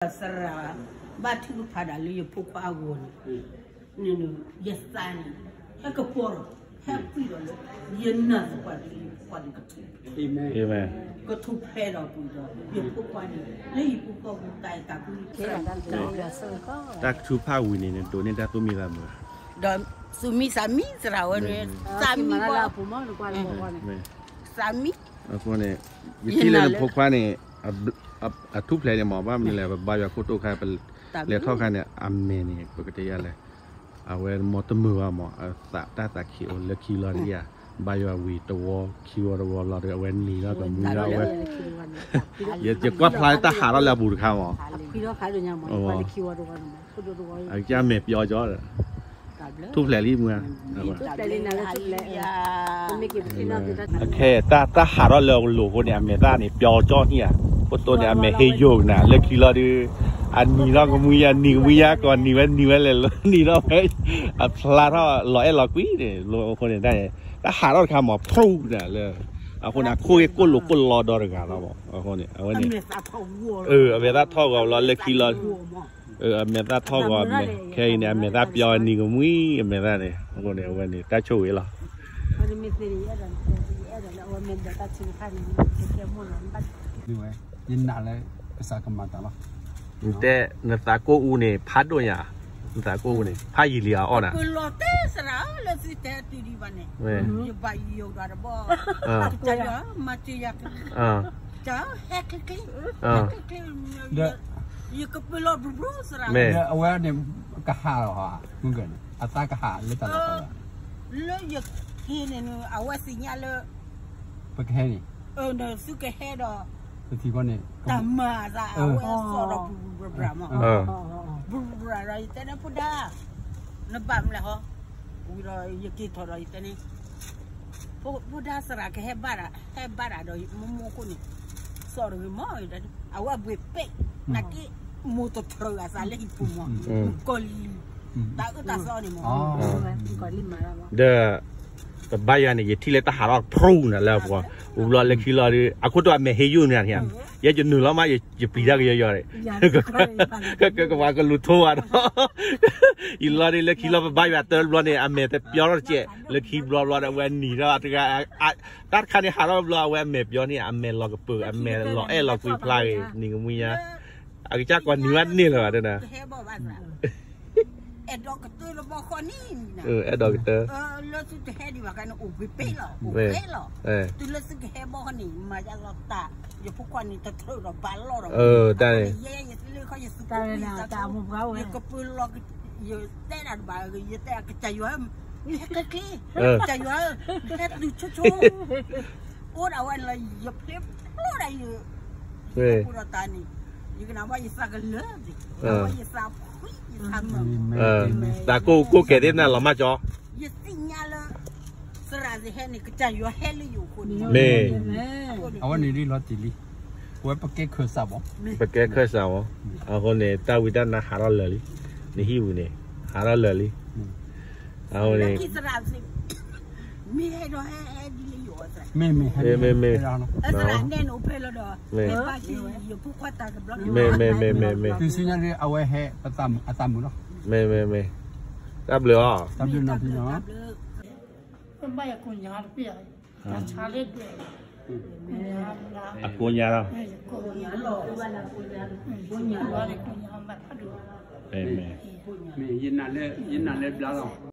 သရၣ် ဘါထုကဖၣ်ဒၣ်လၢယဖိခွါအဂီၢ်န့ၣ်, န့ၣ် ယသးန့ၣ် ဟဲကပီၤဒီး ဟဲကွံာ်ဒီးလၢ ယနၢ်သပှၢ်တက့ၢ် ယဖိခွါန့ၣ်ကထူၣ်ဖျဲး, ကထူၣ်ဖျဲးဒီးကွံာ်ဒီး ယဖိခွါန့ၣ် လၢယဖိခွါပူၤတၢ်အဲၣ်တၢ်ကွံ တၢ်ကထုးဖးဝံၤန့ၣ် နဒိးန့ၢ်တၢ်သူၣ်မံသးမုာ်, ဒီးသူၣ်မံသးမံသရၣ်ဝဲန့ၣ် သးမံဘၣ် သးမံ အဃိန့ၣ် ယထံၣ်လၢနဖိခွါန့ၣ် အထူၣ်ဖျဲးန့ၣ်မ့ၢ် ဘၣ်မနုၤလဲၣ် ပဘါယွၤခိၣ်တိၣ်ခါ ပလဲၤထီၣ်ခါန့ၣ် အမဲာ်န့ၣ် ပကတဲယၤလဲၣ်, အဝဲမ့ၢ်တမုာ်ဘၣ်မ့ၢ် အသးတၢ်သးခံးအိၣ်လၢခံလီၤတက့ၢ်ဧါ, ဘါယွၤဝံၤတဝီ ခံဝီတဝီလီၤဒီး အဝဲနံၤထီၣ်ကမှံထီၣ်ဝဲ, ယကွၢ်ဖျါတၢ်ဟးထီၣ်လၢအပူၤတခါမ့ၢ် အကစၢ်မဲာ်ပျီကၠီဒီး ထူၣ်ဖျဲးလံမုၢ်ဧါ, အခဲ တၢ်ဟးထီၣ်လၢအလိၤအဃိန့ၣ် အမဲာ်သၣ်န့ၣ် ပျီကၠီန့ၣ်ဧါ, အဃိတိၢ်န့ၣ် အမဲာ်ဟ့ယိာ်ကနၤ လၢခံလီၤဒုး အနံၤထီၣ်ကမှံယါ နံၤကမှံယါ ကိးနံၤဝဲ နံၤဝဲလဲၤလီၤ နံၤထီၣ်ဝဲ အဖျါထီၣ်လီၤအဲၣ်လီၤကွံန့ၣ် အဃိန့ၣ် တၢ်ဟးထီၣ်တခါမ့ၢ် ဖျူးနၤလၢ အဃိန့ၣ် အခိၣ်ဂ့ၢ်ကိၣ်လိာ်ကိၣ်လီဒီတဂၤလီၤမ့ၢ် အဃိန့ၣ် အဝဲန့ၣ် အမဲာ်သၣ်ထီၣ်ဂီၤလီၤလၢခံလီၤ အမဲာ်သၣ်ထီၣ်ဂီၤ ခဲအံၤန့ၣ် အမဲာ်သၣ်ပျီနံၤကမှံ အမဲာ်သၣ်န့ၣ် အဃိန့ၣ် အဝဲန့ၣ် တၢ်ဆိၣ်ဂ့ၤလီၤ ယနာ်လၢကစၢ်ကမၤတၢ်လီၤ. နတဲ နသးကိၢ်အူန့ၣ် ဖးဒိၣ်ညါ, နသးကိၢ်အူန့ၣ် ဖးယံာ်လံအီၣ်နၤ, ပလီၤတဲစရၣ်လၢသုတဲတုၤဒံးဘၣ်န့ၣ်, ယဘၣ်ယိာ်ဒၣ်တဘီ, ကစၢ်ယွၤမၤစၢၤယၤ, ကစၢ်ဟဲချ့ချ့, ဟဲချ့ချ့, ယကပလီၤဘျီဘျီစရၣ်, အဝဲန့ၣ် ကဟးလီၤ, အသးကဟးလၢတၢ်လီၤ လၢယက့ၤန့ၣ် အဝဲသ့ၣ်ညါလၢ ပကဟဲန့ၣ်, သုကဟဲဒီး ပထံကီၢ်န့ၣ် တၢ်မၤသး အဝဲစီၣ်ဒီး ဘြၣ်ဘြၣ်မး, ဘြၣ်ဘြၣ်ဒီး ယတဲန့ၣ် ဖိဒါ, နဘၣ်မလဲၣ်ဟီ, ဝံၤဒီးယက့ၤထီၣ်ဒီးယတဲန့ၣ်, ဖိဒါစရၣ်ကဟဲဘၣ်ဒၣ်, ဟဲဘၣ်ဒၣ်ဒီး မိၢ်မိၢ်ခိၣ်န့ၣ်, စီၣ်တဂ့ၤမး, အဝဲဘှ့ၣ်ပဲၣ်, နာ်က့ မိၢ်တထြၢးအသးလၢဟံၣ်ပူၤမး, ကီၢ်လံၤ, တၢ်အၢတၢ်သီန့ၣ်မး, ဒီး ပဘါယွၤန့ၣ် ယထံၣ်လၢတၢ်ဟးထီၣ်ဖျူးနၤလၢအပူၤ, ဝံၤဘျီလၢခံလီၤဒီး အခိၣ်တိၢ်အမဲာ်ဟ့ယိာ်န့ၣ်, ယဲယနုာ်လီၤမး ယပျံၤတၢ်ကယီယီန့ၣ်, ကကပၤကလူၤထိဘၣ်ဒီး, ယလီၤဒီးလၢခံလီၤ ပဘါယွၤတၢ်ဘျီန့ၣ် အမဲာ်တပျီထီၣ်တကဲး, လၢခံဘျီဘျီဒီး အဝဲနံၤထီၣ်တဂၤ, တၢ်တခါန့ၣ် ဟးထီၣ်ဘျီ အဝဲအမဲာ်ပျီန့ၣ် အမဲာ်လီၤကပၢၤ အမဲာ်လီၤအဲၣ်လီၤကွံဖျါဂ့ၤ နံၤကမှံယါ, အကစၢ်ကိးနံၤဝဲန့ၣ်လၢၤဘၣ်တဲနၤ အဲၣ်ဒိးကတၢၢ်, လၢသုတဟဲဒံးဘၣ်ခါန့ၣ် အိၣ်ဘှ့ၣ်ပဲၣ်လီၤ, အိၣ်ပဲၣ်လီၤ, တုၤလၢသုကဟဲဘီဃီန့ၣ် မၤယါလီၤတၢ်, ယဖိခွါန့ၣ် တထြၢးဒီးဘၣ်လီၢ်ဒီး, တၢ်န့ၣ် ယဲယသ့လၢခီယသူၣ်ကိၣ်ဝံသးကိၣ်, ယကပၢလီၤ, ယတဲဒၣ်တဘၣ်, ယတဲကစၢ်ယွၤ, ဟဲချ့ချ့, ကစၢ်ယွၤ, ဟဲတုၤဆိဆိ အိၣ်ဒၣ်ဝဲလၢယဖျ့ဖျိဒၣ်ယ, ယကပူၤဒီးတၢ်န့ၣ်, ယကနၣ်ဘၣ်ယသးကလၢာ်, ယသးဖှံ, ယသးမုာ်, သးကိၢ်ကိၢ်ကဲၤသ့ၣ်နၤလီၤမးကၠီ, ယသ့ၣ်ညါလၢ သရၣ်စ့ၢ်ဟဲန့ၣ် ကစၢ်ယွၤဟဲလၢယအိၣ်အဃိန့ၣ်, မ့ၢ်, အဝဲန့ၣ်ဒ်လီၤတံၢ်လံ, ပဝဲပကဲခၢၣ်စးဘီ, ပကဲခၢၣ်စးဘီ, အဃိန့ၣ် တၢ်ဝံတၢ်နါဟးထီၣ်လၢာ်လံ, နဟံၣ်ပူၤန့ၣ် ဟးထီၣ်လၢာ်လံ, အဃိန့ၣ် မ့ၢ်ဟဲဒီးဟဲဒ်လၢယအိၣ်, မ့ၢ်မ့ၢ်, သရၣ်နဲၣ်န့ၣ်အိၣ်ဖဲလီၤဒီး, မ့ၢ်, မ့ၢ်, မ့ၢ်, မ့ၢ်, မ့ၢ်, မ့ၢ်, အဝဲဟဲအသးမုာ်လီၤ, မ့ၢ်, မ့ၢ်, မ့ၢ်, တၢ်ဘျုးအီၤ, တၢ်ဘျုးနီၤဖံနီၤ, အကိညါလီၤ, မ့ၢ်, မ့ၢ်, ယနာ်လၢဘျါလီၤ